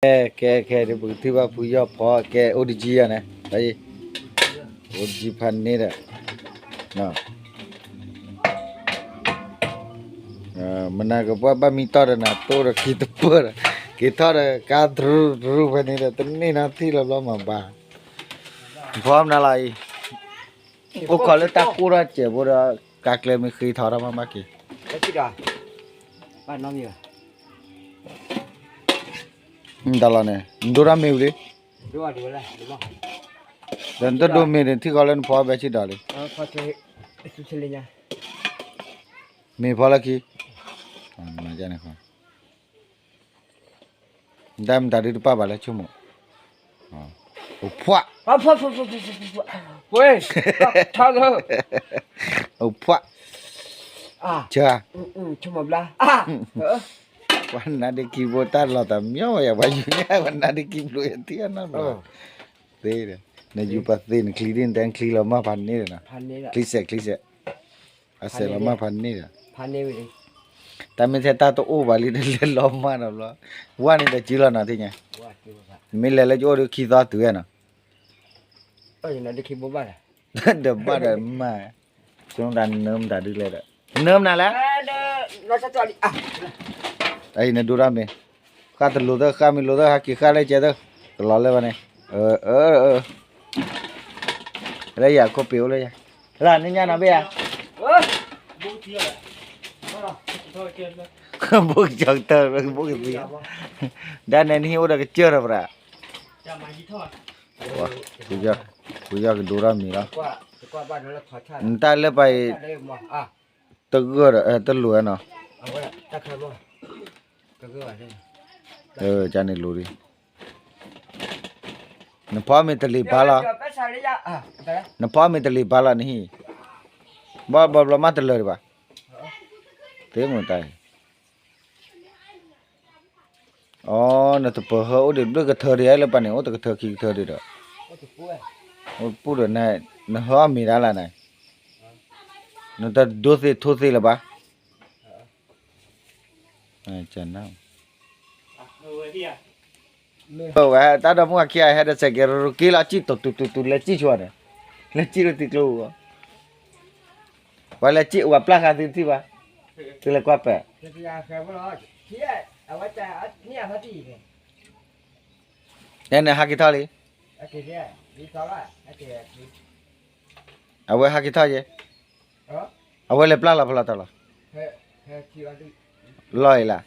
ကဲ ကဲ ကဲ ဒ်ပကထံၣ်ဘၣ်ဖုယီၢ်ဖီ ကဲ အိၣ်တကံယၤန့ၣ် အိၣ်တကံဖးန့ၣ်ဒီး မနၤကပှၢ်ဘၣ်မံတီၢ်ဒီးနၤ တိၢ်ဒီးခံတပၢၢ်ဒီး က့ၤထီၣ်ဒီးကါတရူၢ်တရူၢ်ဖဲန့ၣ်ဒီး တန့ၢ်နီတထံၣ်လီၤဘျီမၤဘၣ် ဖီမနၤလီၤအံၤ အိၣ်ခိးလၢတၢ်ကိၢ်ထီၣ်စဲးဖိဒီး ကါကျဲမ့ၢ်ဃ့ထီၣ်တၢ်မၤဘၣ်က့ၤ တၢ်လီၤန့ၣ် နဒိတၢ်မ့ၢ်ဝံၤလံ ဒီးနတဒိမ့ၢ်န့ၣ် ထံၣ်ဃီလၢနဖီဘဲဆံဒီးလံ မ့ၢ်ဖီလၢခံ နတၢ်မတၤဒုတပာ်ဘၣ်လၢဆိကမိၣ် အိၣ်ဖှၣ် အိၣ်ဖှၣ် ဆၢ ပှၤနါဒ့ခံဘိတၢ်လီၤတၢ်မညီဝဲယၤ ပှၤယူၤန့ၣ် ပှၤနါဒ့ခံဘိယထံၣ်အနီတဘျီ သ့ဒီး နယူၤပှၤသ့နချံဒ်နတဲချံလီၤမၢ်ဖးန့ၣ်ဒီးနီၤ ချံစဲးချံစဲး အစဲးလီၤမၢ်ဖးန့ၣ်ဒီး တၢ်မ့ၢ်ထဲတၢ်တအိၣ်ဘၣ်လံတလဲၤလီၤမၢ်ဒီးဘျီ ဝဲန့ၣ်ဒီးစုလီၤနီၤထံၣ်ညါ နမ့ၢ်လဲၤလၢကအိၣ်ဒီးခံသီတုၤဝဲနီၤ ဒီးဘၣ်ဒီးမၢ် ဆိတၢ်နၢမတၤဒုလဲၣ်ဒီး နၢမနၤလဲၣ် အံၤနဒိတၢ်မ့ၢ် ဃၣ်တလိၤသၢ ဃၣ်မ့ၢ်လိၤသၢ ဟးက့ၤဃၣ်လၢကဲသၢ ကလီၤလၢဘၣ်န့ၣ် လၢယၤခိၣ်ပ့ၤအိၣ်လၢယၤ လၢနညါနီၤဘ့ၣ်ယၤ ဘိကစၢ်ကတၢၢ် ဘိကသံ ဒ်န့ၣ်နဟံၣ်အိၣ်ဒီးကစၢၢ်ဒီးပရၤ ဖုယီၢ်ကဒိတၢ်မံၤလီၤ နတၢ်လၢပှၤအံၤ တဂၢၢ်ဒီး တလိၤနီၤ ကန့ၣ်လိၤဒံး နဖီမ့ၢ်တလံၤဘါလီၤ နဖီမ့ၢ်တလံၤဘါလီၤနဟံၣ် ဘၣ်ဘျီဘျီမးတလၢာ်ဒံးဘၣ် သ့မတၤ အီ နတပၢၤဟၢအိၣ်ဒံးဘျုးကထၢဒံးလၢပှၤန့ၣ် အိၣ်တကထၢခံကထၢဒံးဒီး အိၣ်ပူၤဒီး နဟၢအီၣ်မ့ၤဒၣ်လၢန့ၣ် နတဒိသ့ထိသ့လၢၤဘၣ် ဝဲတၢ်ဒီမါဝၤခံဂၤဟဲဒီးစဲးကဲၤရူၤရူၤက့ၤလီၤ စံၣ်တူၤတူၤတူၤတူၤ လဲၤစံၣ်ဆိန့ၣ် လဲၤစံၣ်လၢထံကျိပူၤ ပှၤလဲၤစံၣ်ဝဲပျၢ်ဃာ်သုထံၣ်ဘၣ် သုလဲၤကွၢ်ပၢၢ် န့ၣ်ဟးက့ၤထီၣ်လံ အဝဲဟးက့ၤထီၣ်ယဲ အဝဲလဲၤပျၢ်လီၤဖဲလီၤတၢ်လီၤ လီၢ်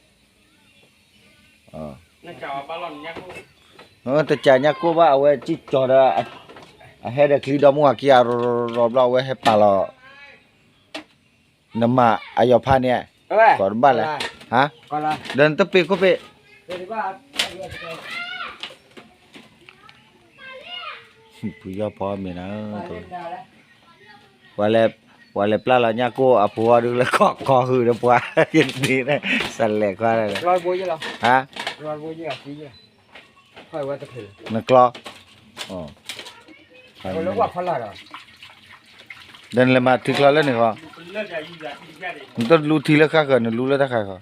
အံၤလၢ တကးညါကိၢ်ဘၣ် အဝဲစံၣ်ကၠီၤဒီး အဟဲဒီးချံဒီမါဝၤခံဂၤရီၤရီၤရီၤဘျီ အဝဲဟဲပာ်လီၤ နမၤအယီၤဖးန့ၣ် ကိးတဘၣ်လဲၣ် ဟါ ဒီးနတပ့ၤခိၣ်ပ့ၤ ဖုယီၢ်ဖီမ့ၤနၤ ပှၤလဲၤပျၢ်လီၤညၣ်ကိၢ်အဖိအီၤဒုးလၢကီၢ်ကီၢ်ဟုၣ်ဒီးပှၤ ယန့ၣ် စလဲၤခွါလၢ ဟါ နကျီ ဒီးနလဲၤမၤထံချီလၢန့ၣ်ဃီ နတလူထံလၢဃၣ်ဃၢၤ နလူလၢတၢ်ခါဃီ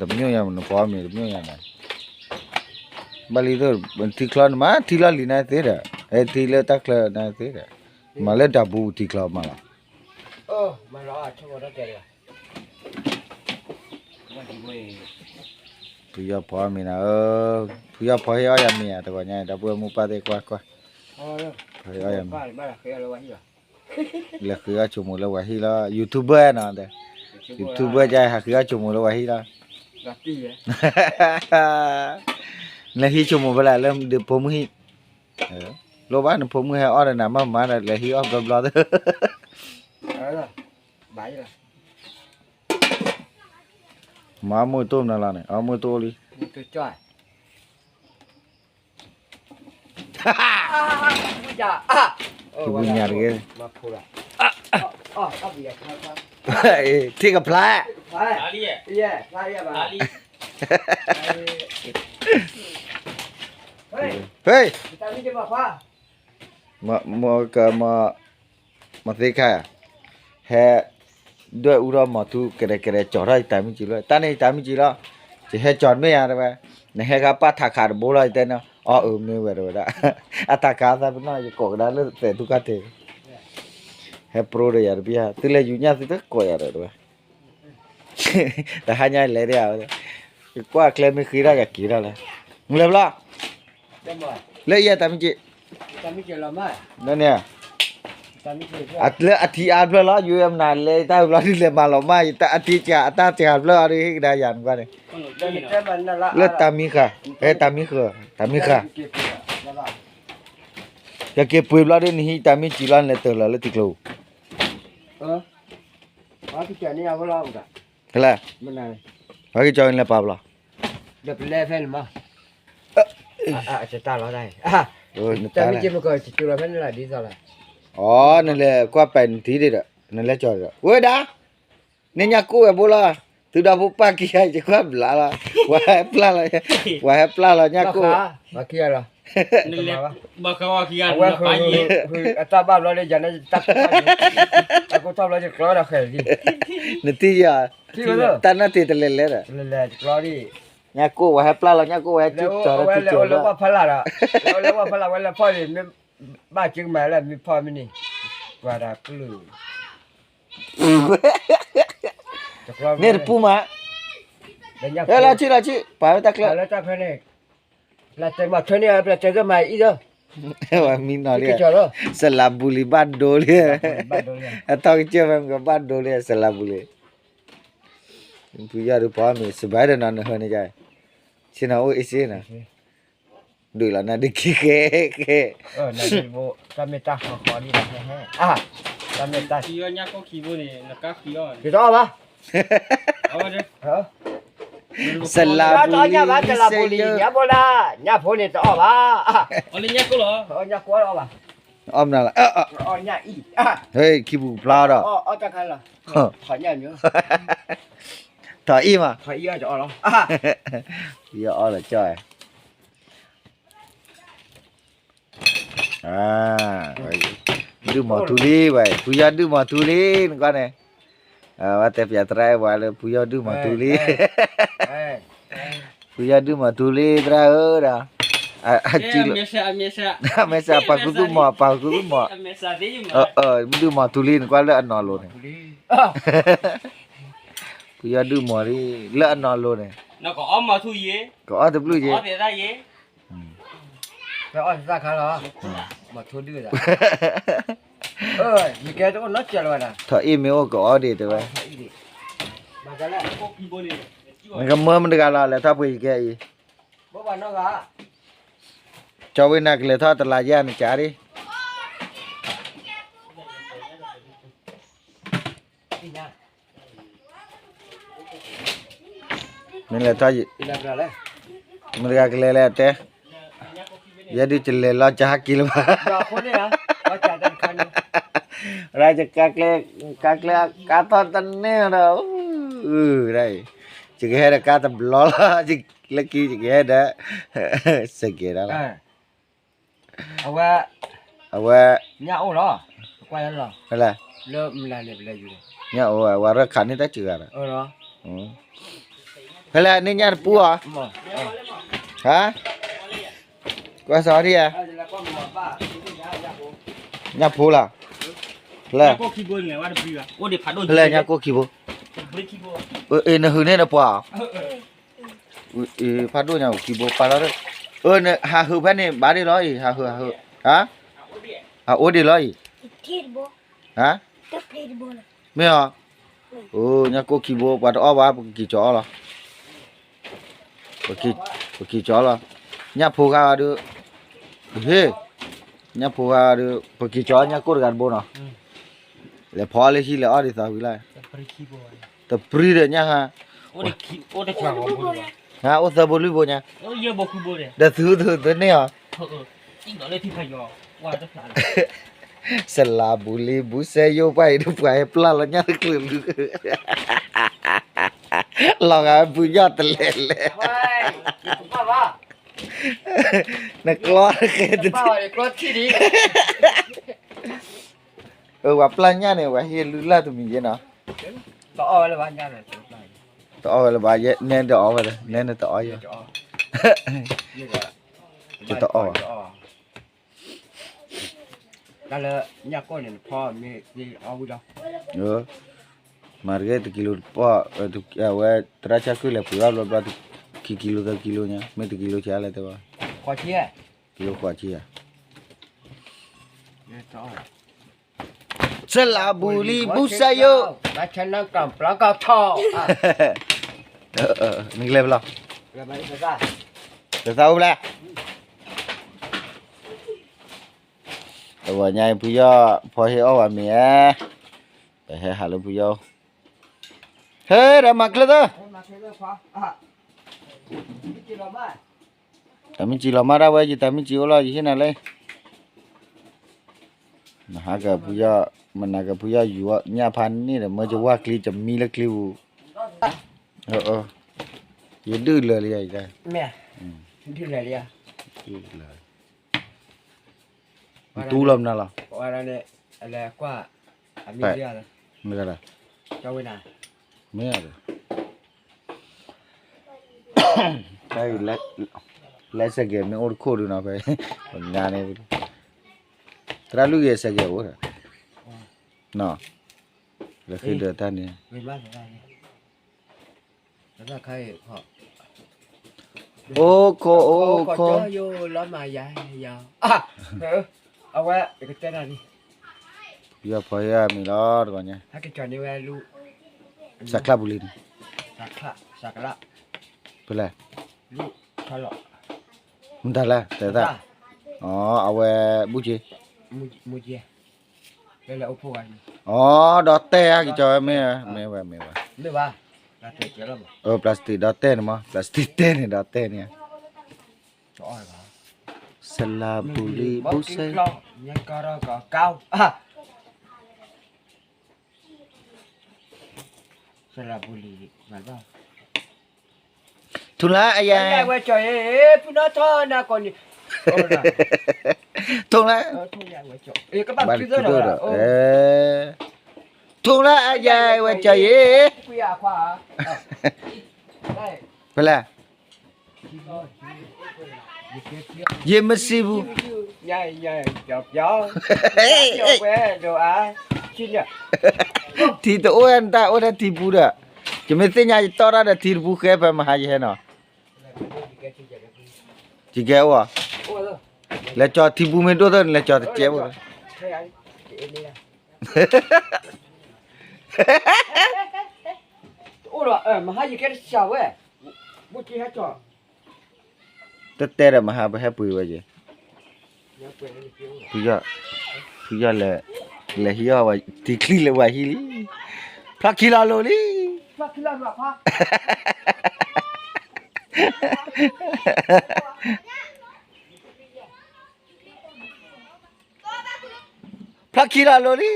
တမညိၣ်ညါ နပှၤမ့ၤတမညိၣ်ညါန့ၣ် ဘၣ်လံ ထံချီနမၤထံလီၢ်လံၤနၤသ့ဒီး ဟဲထံလၢတၢ်ချၢနၤသ့ဒီး မၤလၢတၢ်ဘူထံချီမၤလီၤ ဖုယီၢ်ဖီမ့ၤနၤဧၢ, ဖုယီၢ်ဖီဟ့ၣ်အီၣ်ယၤမ့ၤဧါ တဂီၤညါအံၤ ဒီပုၢ်ဝဲၢ်မိၢ်ပၢ်သ့ၣ်ကွၢ်ကွၢ်, ဖီဟ့ၣ်အီၣ်ယၤမ့ၤ, လဲၤဃ့အီၣ်ဆိမိၣ်လၢဝဲဟံၣ်လီၤ, YouTuber နီၤ, YouTuber ကဟးဃ့အီၣ်ဆိမိၣ်လၢဝဲဟံၣ်လီၤ, လဲၤဟံးဆိမိၣ်ဖဲလဲၣ်လၢဒုးဖိမုၣ်ဟံၣ်, လိၣ်ဘၣ်နဖိမုၣ်ဟဲအီၣ်ဒီးနၤမးမးဒီး လဲၤဟံးအီၣ်ဘျီဘျီသ့ၣ် မၤမူတိၢ်မနုၤလီၤန့ၣ်, အမူတိၢ်လံ, ကဘုညါတဂ့ၤ, ထံၣ်ကဖျါ, ဟ့ၣ် မသ့ခါ, ဟဲ, ဒွဲၣ်အူထီၣ်မီၤထူကရဲးကရဲး ကၠီၤထီၣ်ယတၢ်မံကံၤလီၤ, တၢ်န့ၣ်ယတၢ်မံကံၤလီၤ, ယဟဲကၠီၤတမ့ၢ်ယၤတဲဝဲ, နဟဲဃါပာ်ထးခးတဘိလီၤ ယတဲန့ၣ်, အီၣ်အၢမ့ၢ်ဝဲတဲဝဲဒၣ်, အတၢ်ခးသးပနီၣ် ယကိးကဒါလၢသဲးသူၣ်ကါတ့ၢ်, ဟဲပြိဒီးယၤတဘ့ၣ်, သုလဲၤယူၤညၣ်သုတကိးယၤဒီးတဲဝဲ တဟါညါလဲၤဒၣ်ဧါ, ယကွၢ်ကျဲမ့ၢ်ဃ့ဒၣ်ယက့ၤဒၣ်လဲၣ်, လဲၤဘျီ, လၢအံၤတၢ်မံက့ၤ, လၢန့ၣ်, လၢအထံအါဖျၢၣ်လီၤ ယမနၤလဲၤတၢ်ဘျီဒ်လဲၤမၤလီၤမၢ် ယတၢ်အထံအါတၢ်စှၤဖျၢၣ်အီၤဒ်ဟ့ၣ်ကဒါယၤနကွၢ်န့ၣ်, လၢတၢ်မံဃာ်, တၢ်မံဃာ်, တၢ်မံဃာ်, ယက့ၤပှ့ၤဘျီဒ်နဟံးတၢ်မံကံၤလီၤ နလဲၤတၢ်လီၤလၢထံကျိ ဖဲလဲၣ်, ပှၤက့ၤကၠီၤန့ၣ်လဲၤပာ်ဘျီ, ဒီးပလဲၤဖဲန့ၣ်မး, တၢ်လီၤ, တၢ်မ့ၢ်က့ၤမကီၢ် ကကၠီၤလီၤဖဲန့ၣ်လီၤဒ်သိးလီၤ, အီ နလဲၤကွၢ်ပဲာ်နထံဒ်ဒီး နလဲၤကၠီၤဒီး ဝဲဒၣ်, န့ၣ်ညၣ်ကိၣ်ဝဲဘိလီၤ, သုဒီဖိပၢ်ခံဂၤ ယကွၢ်ဘျါလီၤ, ပှၤဟဲပျၢ်လီၤ, ပှၤဟဲပျၢ်လီၤညၣ်ကိၣ် အဝဲဃု အတၢ်ဘၣ်ဘျီလၢယၤန့ၣ် တၢ်ကိၢ်ထီၣ်ဘျီယကျီဒီးဃဲၤလံ, နထံၣ်ယၤ, တၢ်နၢ်တ့ၢ်တလဲၤလဲၤဒီး, ညၣ်ကိၣ်ဝဲဟဲပျၢ်လီၤ ညၣ်ကိၣ်ဝဲဟဲကၠီၤဒီးထံကၠီၤလီၤ, လၢဝဲဖီလာ်ဒီး, လၢဝဲဖီလာ်ဝဲလဲၤဖီၣ်န့ၣ်, ဘၣ်က့ၤကမၤလၢမ့ၢ်ဖီၣ်မ့ၢ်န့ၣ်, ပှၤတၢ်ကလုၢ် န့ၣ်တပူၤမး, လၢဆံလီၤဆံ ပာ်ဝဲတၢ်ချၢ, လၢတၢ်မၤထွဲန့ၣ် ပျဲတဲကမၤအံၤဒီး, ဝဲမံနီၤလံ, စလၤဘူလံၤဘၣ်ဒိလံ, အထီၣ်ကစၢၢ်ဖဲမ့ၢ်ကဘၣ်ဒိလံ စလၤဘူလံၤ, ဖုယီၢ်ဒုးဖီမ့ၤ စဘၣ်ဒီးနီၤ နဟၢန့ၣ်ကါ, ဆ့ၣ်နီၤအိၣ်အ့ၣ်စ့နီၤ, ဒုးလီၤနၤဒုးခံဃဲဃဲ, တၢ်မ့ၢ်တၢ်ဃီဃီဒ်, တၢ်မ့ၢ်တၢ် ယတအီၣ်ဘၣ်, စလၤဘူလံၤ စလၤဘူလံၤ ညၣ်ဖိန့ၣ်တအီၣ်ဘၣ်, အီၣ်မနုၤလီၤ, ခံပူၤကဖျါဒီး, ထီၣ်အံၣ်မး, ဖုယီၢ်အီၣ်လီၤကၠီၣ် ဒုၣ်မီၤထူလံဝဲ, ဖုယီၢ်ဒုၣ်မီၤထူလံ နကွၢ်န့ၣ်, ဝဲတဲပၠးသရၣ်အဲၣ်ဝဲလၢ ဖုယီၢ်ဒုၣ်မီၤထူလံ, ဖုယီၢ်ဒုၣ်မီၤထူလံသရၣ်ဧၢဒီး, အမဲာ်ဆှး ပာ်ခူသူၣ်မီၤ ပာ်ခူသူၣ်မီၤ, ဒုၣ်မီၤထူလံ နကွၢ်လၢအနီၢ်လိၤန့ၣ်, ဖုယီၢ်ဒုၣ်မီၤလံ လၢအနီၢ်လိၤန့ၣ်, ကအီၣ်တဘျုးယဲ, ထီၣ်အ့ၣ်မ့ၢ်အိၣ် ကအီၣ်ဒ့ၣ်တဲဝဲ, နကမၢမတဂၤလီၤ လဲၤထီၣ်ပှ့ၤယကဲအံၤ, ကၠီဝ့နၤကလဲၤထီၣ်တလးယဲၢ် နကၠါဒံး မ့ၢ်လဲၤထီၣ်, မတဂၤကလဲၤလဲၤတဲ, ယဲဒုးကလဲၤလီၤကၠါက့ၤလၢၤဘၣ်, ရၣ်က, ကါကျဲကါထီၣ်တန့ၢ်ဒီး, ယကဟဲဒီးကါတဘျီလီၤ, လၢခံယကဟဲဒီး, စကဲၤဒၣ်လီၤ, အဝဲ, အဝဲ, ညၣ်အိၣ်လီၤ, လၢ, လၢ, ညၣ်အိၣ် ဝဲရၢၢ်ခးန့ၢ်တၢ်စှၤဂၤဒီး, ဖဲလဲၣ်န့ၣ်ညၣ်တပူၤအီၤ, ဟါ, ကွၢ်စီၤဒံဧါ, ညၣ်ဖိလီၤ, ဖဲလဲၣ်, ဖဲလဲၣ်ညၣ်ကိၢ်ခံဘိ, အ့ၣ် နဟုးန့ၢ်နပှၤအီၤ ဖးဒိၣ်ညါအိၣ်ခံဘိပာ်လီၤ, ဟးဟုးဖဲန့ၣ် ဘၣ်ဒ့ၣ်လီၤအံၤ ဟးဟုး ဟးဟုး, ဟးအိၣ်ဒ့ၣ်လီၤအံၤ, မ့ၢ်အီၤ, အိၣ်ညါကိၢ်ခံဘိ ပှၤတအီၣ်ဘၣ် ပကက့ၤကၠီၤအီၣ်လီၤ, ပက့ၤကၠီၤအီၣ်လီၤ, ညၣ်ဖိဂၤဒီး, ဟ့ၣ်, ညၣ်ဖိဂၤဒီး ပက့ၤကၠီၤအီၣ်ညၣ်ကိၢ်တဂၤတဘိနီၤ, လဲၤဖီလၢဟံၣ်လဲၤအီၣ်ဒ်သိးဝံၤလီၤ, တပြံဒီးညၣ်ဟါ, ဟါ အိၣ်သၢဘိလွံၢ်ဘိညါ, ဒီးသုသုသုန့ၢ်အီၤ, စလၤဘူလံ ဘူစဲယိၣ်ပှၢ်အံၤဒုးပှၤဟဲပျၢ်လီၤညၣ်တချုးလံ, လီၤဂာ်ဖုယီၢ်တလဲၤလဲၤ, နကျီတကဲတထံၣ်, ပှၤပျၢ်ညၣ်န့ၣ် ပှၤဟ့ၣ်လုၢ်လၢ်တမံၤယဲနီၤ, တအီၣ်ဝဲလၢၤဘၣ်, နဲတအီၣ်ဝဲဒီး နဲနတအီၣ်ယဲၢ်, ယတအီၣ်ဘၣ်. တၢ်လၢညၣ်ကိၢ်န့ၣ် နဖီမ့ၢ်သ့အီၣ်ဝံၤလီၤ. မၤတက့ၢ်တကံလိတပီၢ်, အဝဲသရၣ်ဆၣ်ကုၢ်လဲၤပှ့ၤဘၣ်ဘျီဘျီ, ခံကံလိ သၢကံလိညါ, မ့ၢ်တကံလိဆံးလဲၣ်တဲဘၣ်, ကံလိဃိးဆံဧါ. စလၢပူၤလံ ဘူစဲယိၣ်, နကလဲၤဖဲလဲၣ်, တသးအိၣ်ဖဲလဲၣ်. တဂီၤညါအံၤ ဖုယီၢ်ဖီဟ့ၣ်အီၣ်ဝဲမ့ၤဧါ, ပဟဲဟးလၢဖုယီၢ်, ဟဲဒီးမၤကျၢၤသၢ တၢ်မ့ၢ်စံးလီၤမၢ်ဒၣ်ဝဲ, ယတၢ်မ့ၢ်စံးအိၣ်လီၤ ယဟ့ၣ်နၤလၢ, နဟးကဖုယီၢ်, မနၤကဖုယီၢ်ယူၤညၣ်ဖးန့ၣ်ဒီး မ့ၢ်ယဝၢ်ကျံ ယမံလၢကျံပူၤ, ယဒုၣ်လၢာ်လံ, တူၢ်လီၤမနုၤလီၤ, မ့ၢ်, လဲစဲးကဲးမ့ၢ်အိၣ်တခိၣ်ဒုနီၤဖဲ, ပှၤကညီန့ၣ်, သရၣ်လွံၢ်ဂ့ၤစဲးကဲးအိၣ်ဒီး, နီၤ, လၢဃ့ဒၢးတၢ်န့ၣ် အိၣ်ခိးအိၣ်ခိး, အဝဲ, ယကတဲနၤလံ, ယီၢ်ဖီယီၢ်မံၤလီၤတဂီၤညါ, စးချၣ်ပူၤလံန့ၣ်, ဖဲလဲၣ်, မတၤလဲၣ် တဲသၣ်, အဝဲ, ဘူၣ်က့ အိ, ဒီးတဲဧါ ကစီၤဝဲမ့ၢ်, မ့ၢ်ဝဲမ့ၢ်ဝဲ, plastic ဒီးတဲန့ၣ်မ့ၢ် plastic တဲန့ၣ်ဒီးတဲန့ၣ်, စလၢပူၤလံ ဘူစဲ, ထုံလၢအယဲၢ်, ထုံလၢ, ထုံလၢအယဲၢ်ဝဲကီးယဲၢ်, ဖဲလဲၣ်, ယမ့ၢ်စံးပူၤ, ထံတအိၣ်ဝဲ နတၢ်အိၣ်ထဲထံပူၤဒီး, ယမ့ၢ်သ့ၣ်ညါယတီၢ်တၢ်ဒီးထံတပူၤဃဲဖဲမဟါယဟဲနီၤ, ယကဲအိၣ်, လဲၤကၠီထံပူၤမ့ၢ်ဒိၣ်သၢန့ၣ် လဲၤကၠီတကဲးဖိလီၤ. တအိၣ်ဒီး မဟါယကဲတစှၤဝဲ, တတဲဒီးမဟါပဟဲပှ့ၤဝဲက့ၤ, ဖုယီၢ်, ဖုယီၢ်လဲၤ, လဲၤဟံးအီၣ်ဝဲ, ထံချံလၢဝဲဟံးလံ, ဖျီၣ်ခံလီၤလိၤလံ. ဖျီၣ်ခံလီၤလိၤ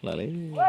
လံ. လီၤလံ.